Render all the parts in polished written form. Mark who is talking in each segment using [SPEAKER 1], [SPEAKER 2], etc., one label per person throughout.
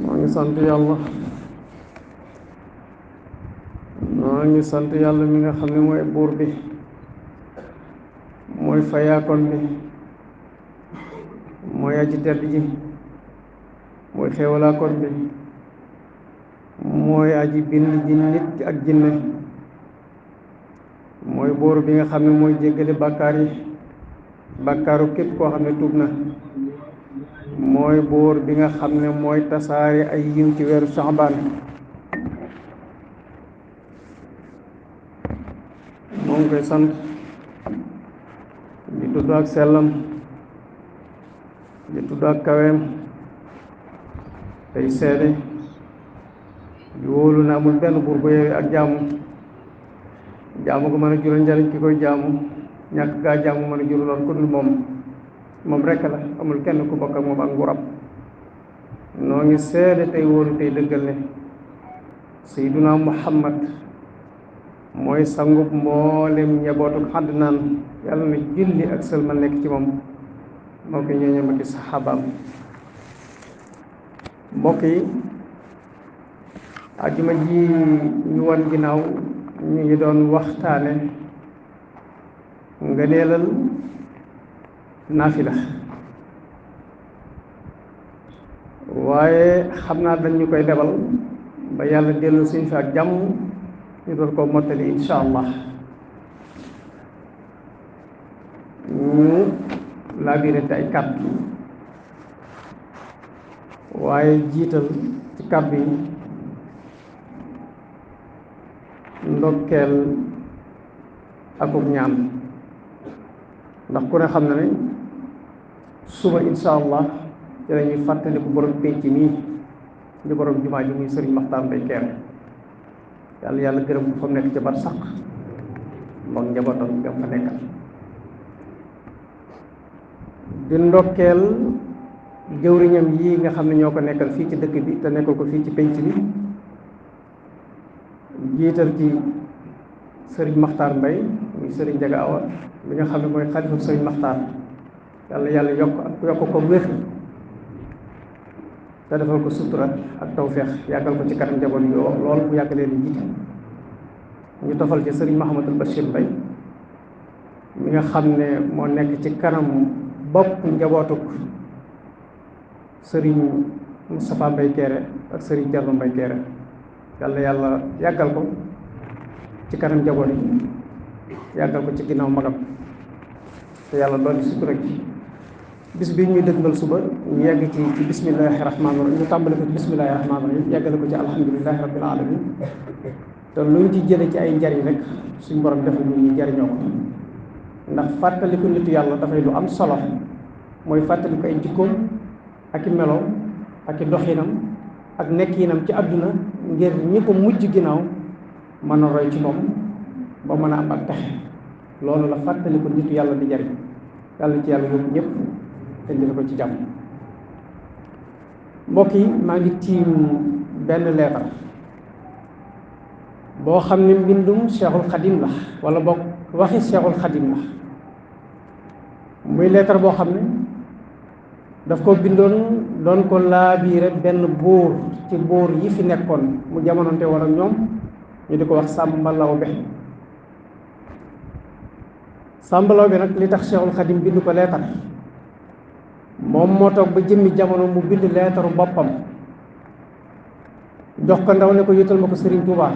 [SPEAKER 1] maa ngi sant yàlla maa ngi sant yàlla mi nga xam ne mooy buur bi mooy fayaakoon bi mooy aji tedd ji mooy xéewalaakoon bi mooy aji bind ji nit ak jinne mooy buur bi nga xam ne mooy jéggale bàkkaar yi bàkkaaru képp koo xam ne tuub na mooy buur bi nga xam ne mooy tasaare ay yiw ci weeru Saxbaan moo ngi koy sant di tudd ak sellam di tudd ak kaweem tey seede di wóolu na amul benn buur bu yeewee ak jaamu ko mën a jural njariñ ki koy jaamu ñàkk gaa jaamu mën a jural lor ku dul moom rekk la amul kenn ku bokk ak moom ak nguuram noo ngi seede tey wóolu tey dëggal ne Seyduna Muhammad mooy sangub mboolem njabootuk Adnaan yàlla na julli ak sëlmal nekk ci moom moo ko ñooñam ak saxaabaam. mbokk yi ajuma ji ñu wan ginnaaw ñu ngi doon waxtaane ngëneelal naafila waaye xam naa dañ ñu koy lebal ba yàlla dellu suñ fa ak jàmm ñu doon ko mottali insha allah. ñu laabirante ay kàddu waaye jiital ci kàddu yi ndokkeel akub ñaan ndax ku ne xam na ne suba insha allah ci lañuy fàttaliku borom pénc mii di borom jumaa ji muy sëriñ Maxtaar Mbay Kéré yàlla gërëm ko fa mu nekk ci bar saq moom njabootam nga fa nekkal di ndokkeel jëwriñam yi nga xam ne ñoo ko nekkal fii ci dëkk bi te nekkal ko fii ci pénc bi jiital ci sëriñ Maxtaar Mbay muy sëriñ Jaga Awa bi nga xam ne mooy xalifa sëriñ Maxtaar yàlla yokk ko wér te defal ko sutura ak tawféex yàggal ko ci kanam njaboot yi lool bu yàgg leen jiite ñu tofal ci sëriñ Mahamadul Bachir Mbay mi nga xam ne moo nekk ci kanam bopp njabootuk sëriñ Moustapha Mbay Kéré ak sëriñ Thierno Mbay Kéré yàlla yàggal ko ci kanam njaboot yi yàggal ko ci ginnaaw magam te yàlla doon sutura ji bis bi ñuy dëgmal suba ñu yegg ci bismillahi rahmaani rahim ñu tàmbale ko ci bismillahi rahmaani rahim yeggale ko ci alhamdulilahi rabbil alamin te luñ ci jële ci ay njariñ rek suñ borom defal ñu jariñoo ko ndax fàttaliku nitu yàlla dafay lu am solo mooy fàttaliku ay jikkoom ak i meloom ak i doxinam ak nekkinam ci àdduna ngir ñi ko mujj ginnaaw mën a roy ci moom ba mën a am ak texe loolu la fàttaliku nitu yàlla di jariñ yàlla ci yàlla yóbbu ñëpp te dina ko ci jàmm. mbokk yi maa ngi tiim benn leetar boo xam ne mbindum Cheikhul Khadim la wala boog waxi Cheikhul Khadim la muy leetar boo xam ne daf ko bindoon doon ko laabiire benn buur ci buur yi fi nekkoon mu jamononte woon ak ñoom ñu di ko wax Sàmba Lawbe. Sàmba Lawbe nag li tax Cheikhul Khadim bind ko leetar moom moo toog ba jëmmi jamono mu bind leetaru boppam jox ko ndaw ne ko yutal ma ko Serigne Touba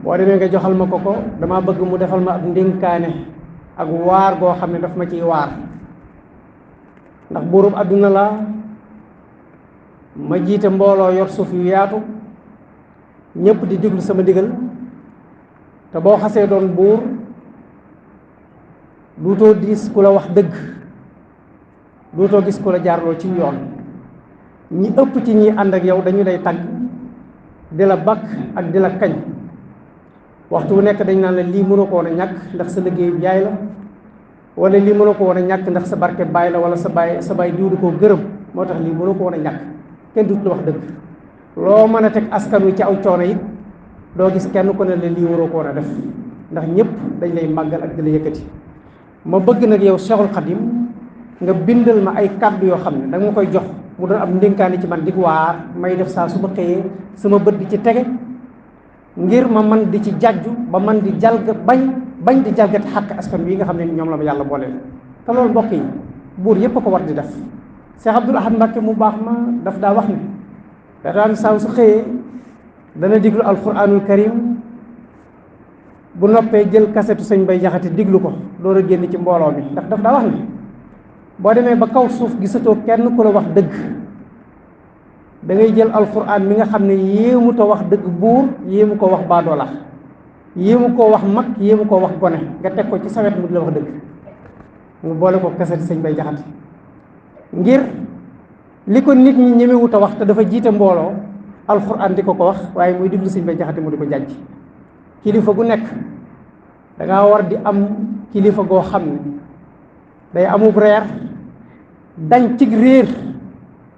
[SPEAKER 1] boo demee nga joxal ma ko dama bëgg mu defal ma ab ndénkaane ak waar goo xam ne daf ma ciy waar ndax buurub àdduna la ma jiite mbooloo yor suuf yu yaatu ñépp di déglu sama ndigal te boo xasee doon buur duutoo diis ku la wax dëgg duutoo gis ku la jaarloo ci yoon ñi ëpp ci ñi ànd ak yow dañu lay tagg di la bakk ak di la kañ waxtu wu nekk dañ naan la lii mënoo ko woon a ñàkk ndax sa liggéeyu yaay la wala lii mënoo ko woon a ñàkk ndax sa barke baay la wala sa baay diw di koo gërëm moo tax lii mënoo ko woon a ñàkk kenn duut la wax dëgg loo mën a teg askan wi ci aw coono it doo gis kenn ku ne la lii waroo ko woon a def ndax ñëpp dañ lay màggal ak di la yëkkati ma bëgg nag yow Cheikhul Khadim nga bindal ma ay kàddu yoo xam ne da nga ma koy jox mu doon am ndénkaani ci man di waar may def saa su ma xëyee sama bët di ci tege ngir ma man di ci jàjju ba man di bañ di jalgati xàq askan wi nga xam ne ñoom la ma yàlla booleel. te loolu mbokk yi buur yépp a ko war di def. Cheikh Abdoul Ahad Mbacké mu baax ma daf daa wax ne da daan saa su xëyee dana diglu alquranul karim bu noppee jël kasetu sëñ Bay Jaxate diglu ko door a génn ci mbooloo mi ndax daf daa wax ne boo demee ba kaw suuf gisatoo kenn ku la wax dëgg da ngay jël alquran mi nga xam ne yéemu ko wax dëgg buur yéemu ko wax baadoola yéemu ko wax mag yéemu ko wax gone nga teg ko ci sawet mu di la wax dëgg mu boole ko kasetu sëñ Bay Jaxate ngir li ko nit ñi ñemewut a wax te dafa jiite mbooloo alquran di ko wax waaye muy diglu sëñ Bay Jaxate mu di ko jàjj. kilifa gu nekk danga war di am kilifa goo xam ne day amub reer dañ cig réer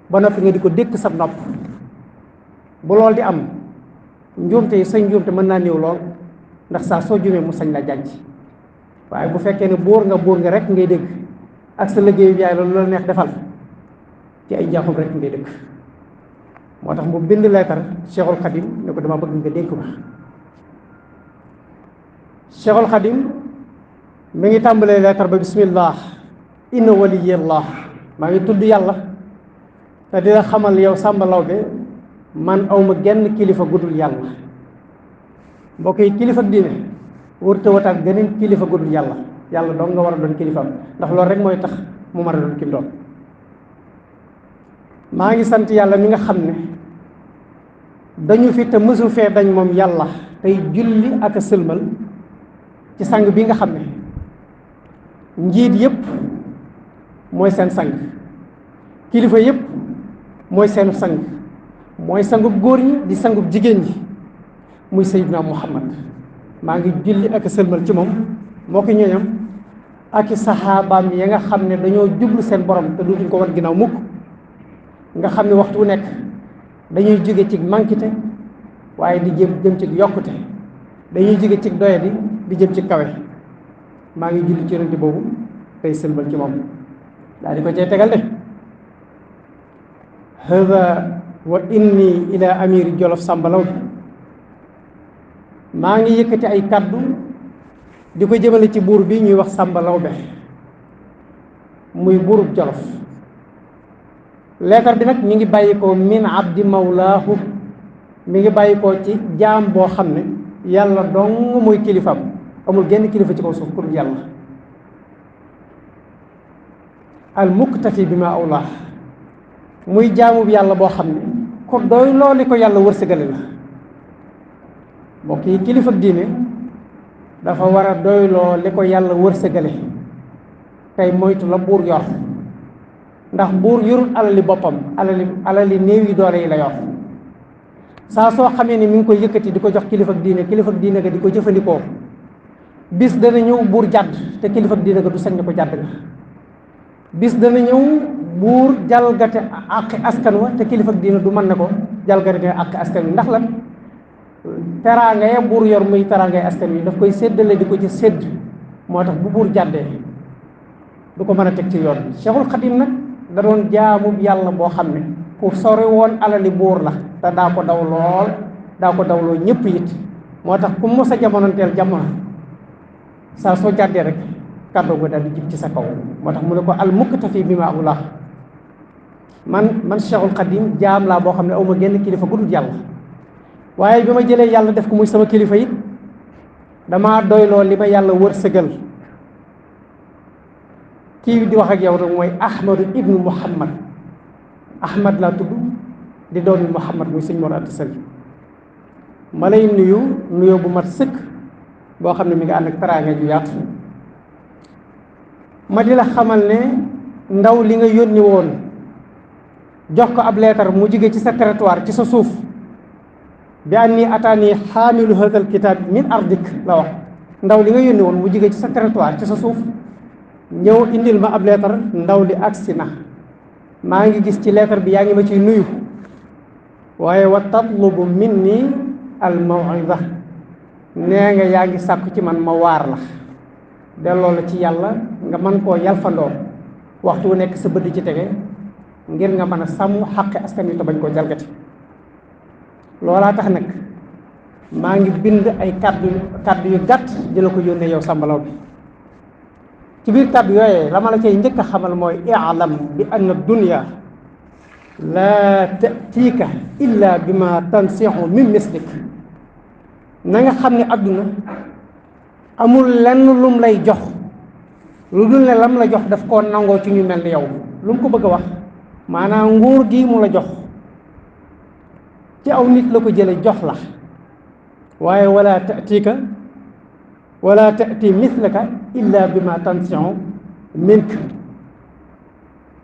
[SPEAKER 1] ba noppi nga di ko dékk sab nopp bu lool di am njuumte yi sañ njuumte mën naa néew lool ndax saa soo jumee mu sañ la jànj waaye bu fekkee ne buur nga rek ngay dégg ak sa liggéeyu yaay loolu la neex defal ci ay njaaxum rek ngay dégg. moo tax mu bind leetar Cheikhul Khadim ne ko dama bëgg nga dénk ma. Cheikhul Khadim mi ngi tàmbalee leetar ba bismillah inna waliyallah maa ngi tudd yàlla te dina xamal yow Samba Laobé man awma genn kilifa gudul yàlla. mbokk yi kilifa diine wërte wataak geneen kilifa gudul yàlla yàlla dong nga war a doon kilifaam ndax loolu rek mooy tax mu mën a doon kim doon. maa ngi sant yàlla mi nga xam ne dañu fi te mësu fee dañ moom yàlla tey julli ak a sëlmal ci sang bi nga xam ne njiit yépp mooy seen sang kilifa yépp mooy seenu sang mooy sangub góor ñi di sangub jigéen ñi muy Seydina Muhammad. maa ngi julli ak a sëlmal ci moom moo ko ñooñam ak i saxaabaam ya nga xam ne dañoo jublu seen borom te duutuñ ko wan ginnaaw mukk nga xam ne waxtu wu nekk dañuy jóge ci mànkite waaye di jëm ci yokkute dañuy jóge ci doyadi di jëm ci kawe. maa ngi julli ci yonent boobu tey sëlmal ci moom daal di ko cay tegal de hada wa inni ila amiri Jolof Samba Laobé maa ngi yëkkati ay kàddu di ko jëmale ci buur bi ñuy wax Samba Laobé muy buurub Jolof. leetar bi nag mi ngi bàyyi ko min abdi mawlaahu mi ngi bàyyi ko ci jaam boo xam ne yàlla dong mooy kilifaam amul genn kilifa ci kaw suuf ku dul yàlla. al muktafi bi ma awlaa muy jaamub yàlla boo xam ne ko doy looli ko yàlla wërsëgale la. mbokk yi kilifa diine dafa war a doyloo li ko yàlla wërsëgale tey moytu la buur yor ndax buur yorul alali boppam alali néew yi doole yi la yor. saa soo xamee ni mi ngi koy yëkkati di ko jox kilifa diine ga di ko jëfandikoo bis dana ñëw buur jàdd te kilifa diine ga du sañ ne ko jàdd nga. bis dana ñëw buur jalgate àqi askan wa te kilifa diine du mën ne ko jalgate àqi askan wi ndax lan teraanga ya buur yor muy teraangay askan wi daf koy séddale di ko ci sédd moo tax bu buur jàddee du ko mën a teg ci yoon. Cheikhul Khadim nag da doon jaamu yàlla boo xam ne ku sori woon alali buur la te daa ko daw lool daa ko dawloo ñëpp it moo tax ku mos a jamonoonteel jamono saa soo jàddee rek kàddoo nga daal di jib ci sa kaw. moo tax mu ne ko al muktafi bi ma awlaa man Cheikhul Khadim jaam laa boo xam ne awma genn kilifa bu dul yàlla. waaye bi ma jëlee yàlla def ko muy sama kilifa it damaa doyloo li ma yàlla wërsëgal. kii di wax ak yow nag mooy Ahmadu ibnu Muhammad Ahmad laa tudd di doomi Muhammad muy sëñ Mor Anta Sali. ma lay nuyoo bu mat sëkk boo xam ne mi ngi ànd ak teraanga ju yaatu. ma di la xamal ne ndaw li nga yónni woon jox ko ab leetar mu jóge ci sa territoire ci sa suuf bi anni ataani xaamilu hadal kitaab min ardik la wax. ndaw li nga yónni woon mu jóge ci sa territoire ci sa suuf ñëw indil ma ab leetar ndaw li agsi na. maa ngi gis ci leetar bi yaa ngi ma ciy nuyu waaye wa tatlubu minni al maw'iza nee nga yaa ngi sàkku ci man ma waar la delloo la ci yàlla nga mën koo yalfandoo waxtu wu nekk sa bët di ci tege ngir nga mën a sàmm xaqi askan wi te bañ koo jalgati. loolaa tax nag maa ngi bind ay kàddu yu gàtt di la ko yónnee yow Samba Laobé bi ci biir kàddu yooyee la ma la cay njëkk a xamal mooy i'lam bi anna dunya laa ta'tiika illa bi ma tansihu min mislik. na nga xam ne àdduna amul lenn lum lay jox lu dul ne lam la jox daf koo nangoo ci ñu mel ni yow. lu mu ko bëgg a wax maanaam nguur gi mu la jox ci aw nit la ko jële jox la, waaye wala ta'ti mislaka illa bi ma tansihu mink.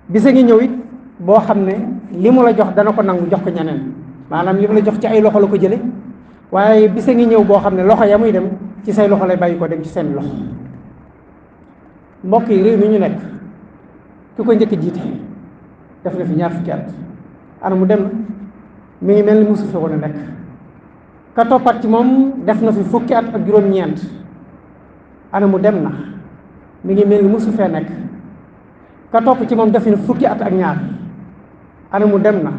[SPEAKER 1] bisa ngi ñëw it boo xam ne li mu la jox dana ko nangu jox ko ñeneen, maanaam li mu la jox ci ay loxo la ko jële, waaye bisa ngi ñëw boo xam ne loxo ya muy dem ci say loxo lay bàyyi ko dem ci seen loxo. mbokk yi réew mi ñu nekk ki ko njëkk jiite def na fi ñaar fukki at, ana mu dem mi ngi mel ni musu fi woon a nekk. ka toppat ci moom def na fi fukki at ak juróom-ñeent, ana mu dem na mi ngi mel ni musu fee nekk. ka topp ci moom def na fukki at ak ñaar, ana mu dem na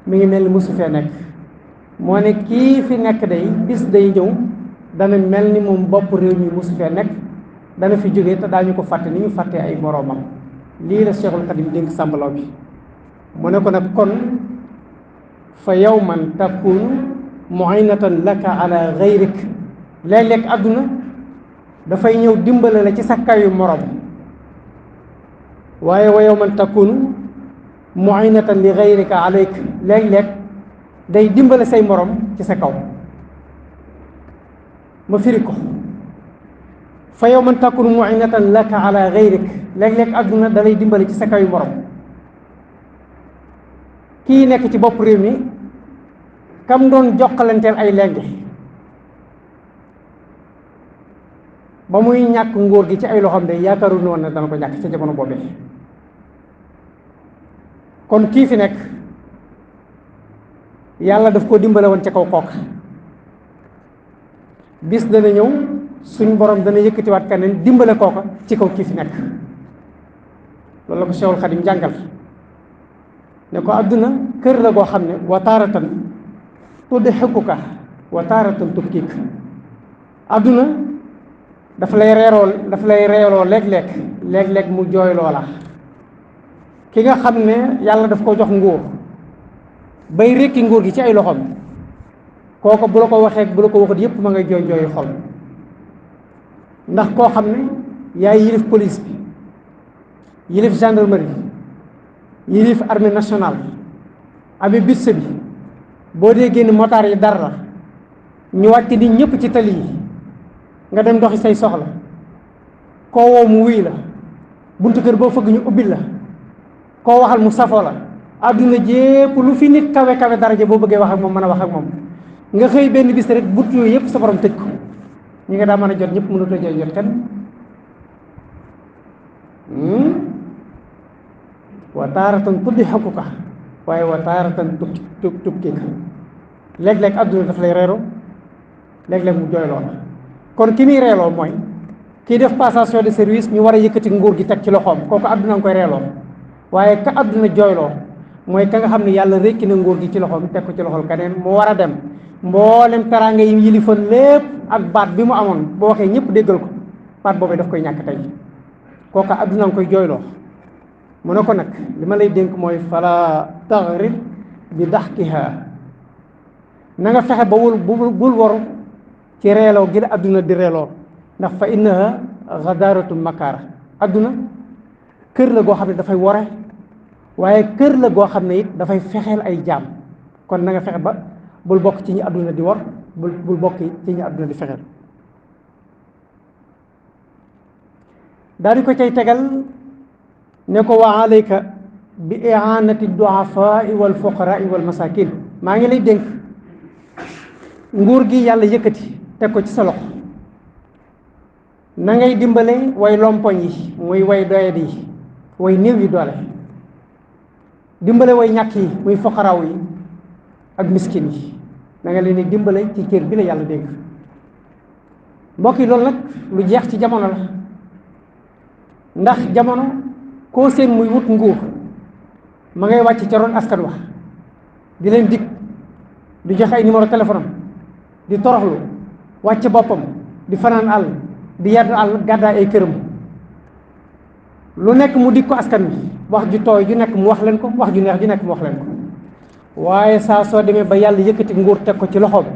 [SPEAKER 1] mi ngi mel ni musu fee nekk. moo ne kii fi nekk day bis day ñëw dana mel ni moom bopp réew mi musu fee nekk, dana fi jógee te daañu ko fàtte ni ñu fàttee ay moroomam. lii la Cheikhul Khadim dénk Samba Laobé bi mu ne ko nag kon fa yawman takunu mu'inatan laka ala ghayrik. léeg-léeg àdduna dafay ñëw dimbale la ci sa kayu morom, waaye wa yawman takunu mu'inatan li ghayrika alayk. léeg-léeg day dimbale say morom ci sa kaw. ma firi ko fa yawman takunu mu'inatan laka ala ghayrik. léeg-léeg àdduna da lay dimbale ci sa kayu morom. kii nekk ci bopp réew mi kam doon jokkalanteel ay lenge ba muy ñàkk nguur gi ci ay loxoom de yaakaaru woon na dana ko ñàkk ca jamono boobee. kon kii fi nekk yàlla daf koo dimbale woon ca kaw kooka. bis dana ñëw suñ borom dana yëkkatiwaat keneen dimbale kooka ci kaw kii fi nekk. loolu la ko Cheikhul Khadim jàngal ne ko àdduna kër la goo xam ne wa taaratan tudhikuka wa taaratan tubkik. àdduna daf lay reeloo léeg-léeg mu jooy loola. ki nga xam ne yàlla daf ko jox nguur bay rekki nguur gi ci ay loxoom, kooko bu la ko waxee bu la ko waxut yépp ma ngay jooy jooyu xol. ndax koo xam ne yaay yilif police bi, yilif gendarmerie, yilif armée nationale, amee budget bi, boo dee génn motaar yi dara la ñu wàcc nit ñëpp ci tali yi nga dem doxi say soxla, koo woo mu wuy la, buntu kër boo fëgg ñu ubbil la, koo waxal mu safoo la. àdduna jépp lu fi nit kawe kawe daraja boo bëggee wax ak moom mën a wax ak moom, nga xëy benn bis rek but yooyu yëpp sa borom tëj ko. ñi nga daa mën a jot ñëpp mënut a jot kenn. wa taaratan tudhikuka waaye wa taaratan tubkika. léeg-léeg àdduna daf lay reeloo, léeg-léeg mu jooyloo la. kon ki muy reeloo mooy kii def passation de service ñu war a yëkkati nguur gi teg ci loxoom, kooku àdduna nga koy reeloo. waaye ka àdduna jooyloo mooy ka nga xam ne yàlla rekki na nguur gi ci loxoom teg ko ci loxol keneen mu war a dem mboolem teraanga yi yilifoon lépp ak baat bi mu amoon boo waxee ñëpp déggal ko, baat boobu daf koy ñàkk tey. kooka àdduna nga koy jooyloo. mu ne ko nag li ma lay dénk mooy fala taxrib bi daxkiha. na nga fexe ba bul waru ci reeloo gi la àdduna di reeloo, ndax fa innaha gadaratu makara. àdduna kër la goo xam ne dafay wore, waaye kër la goo xam ne it dafay fexeel ay jaam. kon na nga fexe ba bul bokk ci ñi àdduna di wor, bul bokk ci ñi àdduna di fexeel. daal di ko cay tegal ne ko wa alayka bi i'anati du'afaa'i wal fuqaraa'i wal masakin. maa ngi lay dénk nguur gi yàlla yëkkati teg ko ci sa loxo, na ngay dimbale way lompoñ yi, muy way doyadi yi, way néew yi doole. dimbale way ñàkk yi muy foqaraaw yi ak miskin yi, na nga leen di dimbale ci kër bi la yàlla dénk. mbokk yi loolu nag lu jeex ci jamono la, ndax jamono koo seen muy wut nguur ma ngay wàcc ca roon askan wax di leen dig di joxe ay numéro téléphone am di toroxlu wàcc boppam di fanaan àll di yàdd àll gàddaay ay këram lu nekk mu dig ko askan wi wax ju tooy ju nekk mu wax leen ko wax ju neex ju nekk mu wax leen ko waaye saa soo demee ba yàlla yëkkati nguur teg ko ci loxoom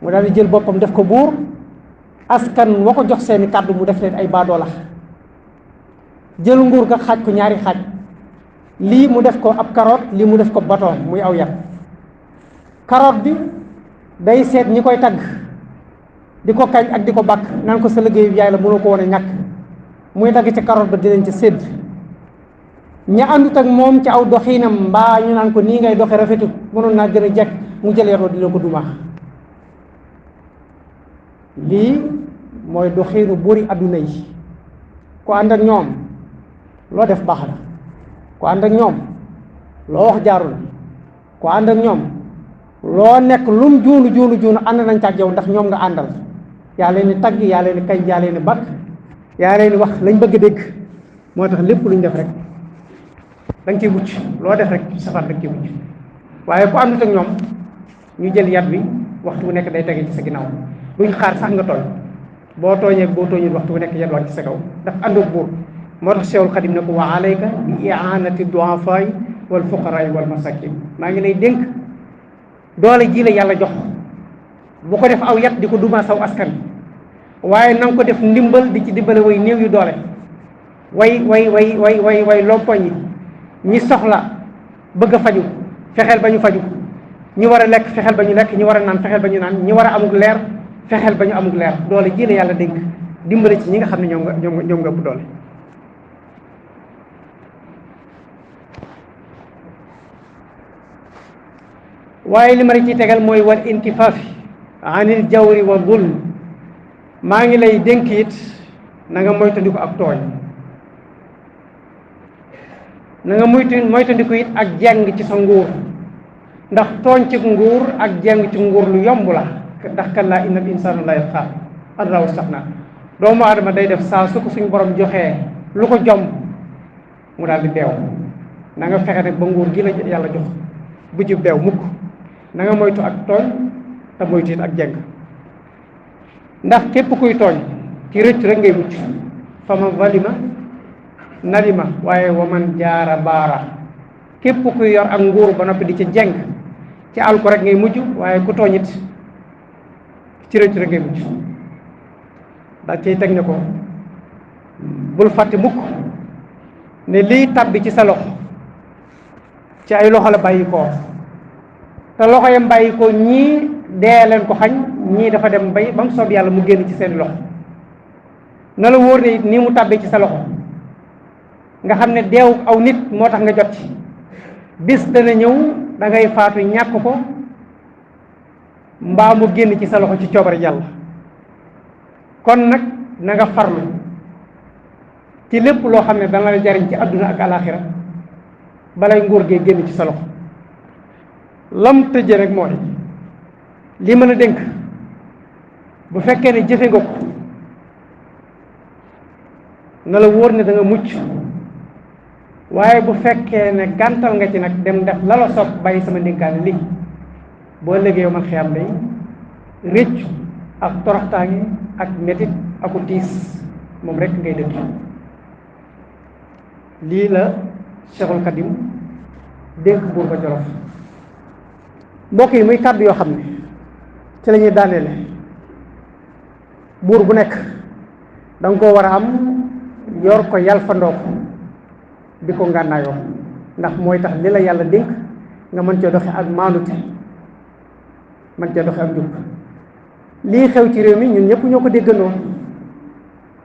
[SPEAKER 1] mu daal di jël boppam def ko buur askan wa ko jox seeni kàddu mu def leen ay baadoola jël nguur ga xaaj ko ñaari xaaj lii mu def ko ab carotte lii mu def ko bâton muy aw yat carotte bi day seet ñi koy tagg di ko kañ ak di ko bàkk naan ko sa liggéeyu yaay la mënoo ko woon a ñàkk muy dagg ci carotte ba di leen ci sédd ña àndut ak moom ci aw doxiinam mbaa ñu naan ko nii ngay doxe rafetut mënoon naa gën a jekk mu jël yat wa di leen ko dumaax lii mooy doxiinu buuri adduna yi ku ànd ak ñoom loo def baax na ku ànd ak ñoom loo wax jaarul ku ànd ak ñoom loo nekk lum juunu ànd nañ ca ak yow ndax ñoom nga àndal yaa leen di tagg yaa leen di kañ yaa leen di bakk yaa leen di wax lañ bëgg a dégg moo tax lépp luñ def rek da nga ciy mucc loo def rek safar da nga ciy mucc waaye ku àndut ak ñoom ñu jël yat bi waxtu bu nekk day tege ci sa ginnaaw duñ xaar sax nga tooñ boo tooñee boo tooñul waxtu bu nekk yat wàcc ci sa kaw ndax àndoog buur moo tax Seexul Xadim ne ko wa alayka bi i'anati du'afaa'i wal fuqaraa'i wal masakin maa ngi lay dénk doole ji la yàlla jox bu ko def aw yat di ko duma saw askan waaye na nga ko def ndimbal di ci dimbale way néew yu doole way lompoñ yi ñi soxla bëgg a faju fexeel ba ñu faju ñi war a lekk fexeel ba ñu lekk ñi war a naan fexeel ba ñu naan ñi war a amug leer fexeel ba ñu amug leer doole ji la yàlla dénk dimbale ci ñi nga xam ne ñoom nga ëpp doole waaye li ma la ciy tegal mooy wal intifaafi anil jawri wa zulm maa ngi lay dénk it na nga moytandiku ak tooñ na nga moytandiku it ak jeng ci sa nguur ndax tooñ ci nguur ak jeng ci nguur lu yomb la ndax kallaa innal insaana la yatghaa an ra'ahu istagnaa doomu aadama day def saa su ko suñu borom joxee lu ko jomb mu daal di beew na nga fexe rek ba nguur gi la yàlla jox bu ci beew mukk na nga moytu ak tooñ te moytu it ak jeng ndax képp kuy tooñ ci rëcc rek ngay mucc fa man zalima nadima waaye wa man jaara baara képp kuy yor ak nguur ba noppi di ci jeng ci àll ko rek ngay mujj waaye ku tooñ it ci rëcc rek ngay mucc daal ciy teg ne ko bul fàtte mukk ne liy tàbbi ci sa loxo ci ay loxo la bàyyi koo te loxo yam bàyyi ko ñii dee leen ko xañ ñii dafa dem bay ba mu soob yàlla mu génn ci seen loxo na la wóor ne it nii mu tàbbee ci sa loxo nga xam ne deewu aw nit moo tax nga jot ci bis dana ñëw da ngay faatu ñàkk ko mbaa mu génn ci sa loxo ci coobare yàlla kon nag na nga farlu ci lépp loo xam ne dana la jariñ ci àdduna ak alaaxira balay nguur gee génn ci sa loxo lam tëje rek mooy li mën a dénk bu fekkee ne jëfe nga ko na la wóor ne da nga mucc waaye bu fekkee ne gàntal nga ci nag dem def la la sopp bàyyi sama ndénkaane lii boo ëllëgee yow man xiyam day réccu ak toroxtaange ak métit aku tiis moom rek ngay dëkk lii la Cheikhul Khadim dénk buur ba Jolof mbokk yi muy kàddu yoo xam ne ci la ñuy daaneele buur bu nekk da nga koo war a am yor ko yalfandoo ko di ko ngànnaayoo ndax mooy tax li la yàlla dénk nga mën cee doxe ak maandute mën cee doxe ak njub lii xew ci réew mi ñun ñëpp ñoo ko déggandoo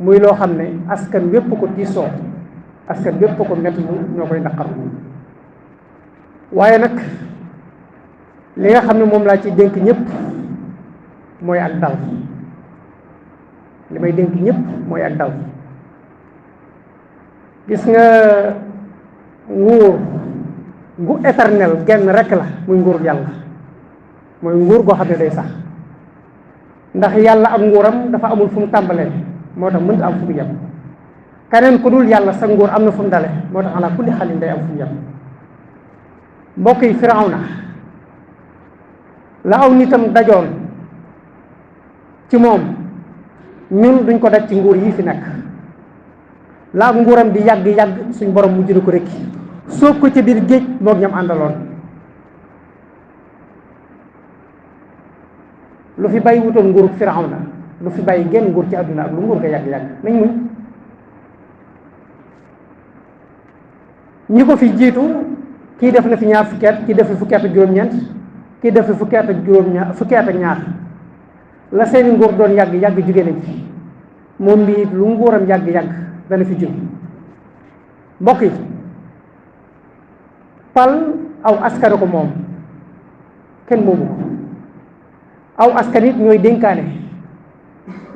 [SPEAKER 1] muy loo xam ne askan wépp ko tiisoo askan wépp ko metti ñoo koy naqar waaye nag li nga xam ne moom laa ci dénk ñëpp mooy ak dal li may dénk ñëpp mooy ak dal gis nga nguur gu éternel genn rek la muy nguur yàlla mooy nguur goo xam ne day sax ndax yàlla ak nguuram dafa amul fu mu tàmbalee moo tax mënta am fu mu yem keneen ku dul yàlla sa nguur am na fu mu dale moo tax ala kulli xalin day am fu mu yem. mbokk yi Firawna la aw nitam dajoon ci moom ñun duñ ko daj ci nguur yi fi nekk. laa nguuram di yàgg suñ borom mujj na ko rekki soob ko ca biir géej moog ñam àndaloon. lu fi bàyyi wutoon nguurug Firawna lu fi bàyyi genn nguur ci àdduna ak lu nguur ga yàgg nañ muñ. ñi ko fi jiitu kii def na fi ñaar fukki at kii def fi fukki at ak juróom-ñeent kii def fi fukki at ak fukki at ak ñaar la seeni nguur doon yàgg jóge nañ fi moom bii lu nguuram yàgg dana fi jóg. mbokk yi pal aw askan ko moom kenn moomu ko. aw askan it ñooy dénkaane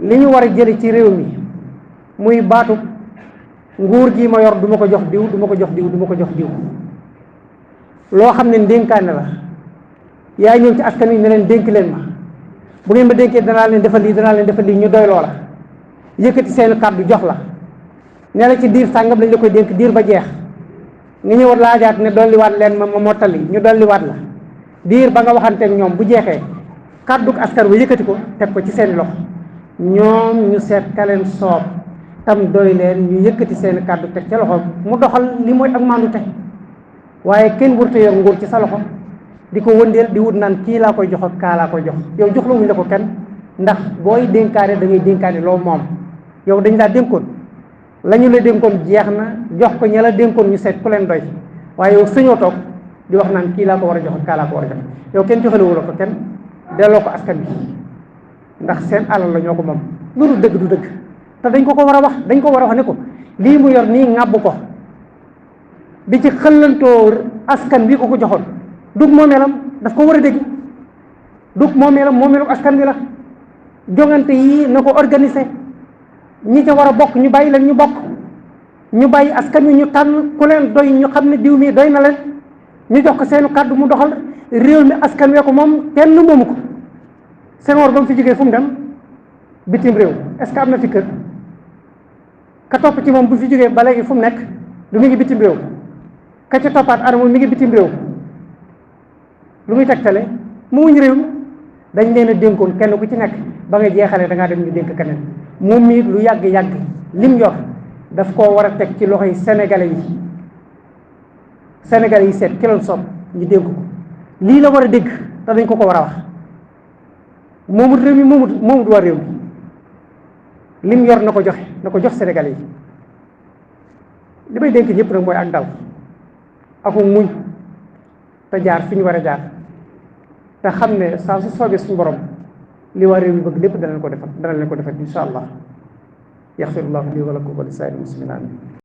[SPEAKER 1] li ñu war a jële ci réew mi muy baatu nguur gi ma yor du ma ko jox diw du ma ko jox diw du ma ko jox diw. loo xam ne dénkaane la yaay ñëw ci askan wi ne leen dénk leen ma bu ngeen ma dénkee danaa leen defal lii ñu doy loola yëkkati seen kàddu jox la ne la ci diir sàngam lañ la koy dénk diir ba jeex nga ñëw laajaat ne dolliwaat leen ma mottali ñu dolliwaat la diir ba nga waxanteeg ñoom bu jeexee kàddug askan wi yëkkati ko teg ko ci seen loxo ñoom ñu seet ka leen soob tam doy leen ñu yëkkati seen kàddu teg ca loxo mu doxal li mooy ak maandu te waaye kenn wurte yor nguur ci sa loxo di ko wëndeel di wut naan kii laa koy jox ak kaa laa koy jox yow jox la wuñ la ko kenn ndax booy dénkaane da ngay dénkaane loo moom yow dañ laa dénkoon la ñu la dénkoon jeex na jox ko ña la dénkoon ñu seet ku leen doy waaye yow suñoo toog di wax naan kii laa ko war a jox ak kaa laa ko war a jox yow kenn joxalewu la ko kenn delloo ko askan bi ndax seen alal la ñoo ko moom lu dul dëgg du dëgg te dañ ko war a wax ne ko lii mu yor nii ŋàbb ko di ci xëllantoo askan bi ko joxoon dug moomeelam daf ko war a dégg dug moomeelu askan bi la jongante yi na ko organiser ñi ca war a bokk ñu bàyyi leen ñu bokk ñu bàyyi askan wi ñu tànn ku leen doy ñu xam ne diw mi doy na leen ñu jox ko seenu kàddu mu doxal réew mi askan wee ko moom kenn moomu ko. Senghor ba mu fi jógee fu mu dem bitim réew est-ce que am na fi kër ka topp ci moom bu fi jógee ba léegi fu mu nekk du mi ngi bitim réew ka ca toppaat adama mi ngi bitim réew lu muy tegtale mu wuñ réew mi dañ leen a dénkoon kenn ku ci nekk ba nga jeexalee da ngaa dem ñu dénk keneen moom mii lu yàgg lim yor daf koo war a teg ci loxoy sénégalais yi seet ki leen soob ñu dénk ko lii la war a dégg te dañ ko war a wax moomut réew mi moomut waa réew mi lim yor na ko jox sénégalais yi li may dénk ñëpp nag mooy ak dal ak muñ te jaar fi ñu war a jaar te xam ne saa su soobee suñu borom li waa réew mi bëgg lépp dana leen ko defal insha allah yaxfirullahu li wa lakum wa li saa'iril muslimin amin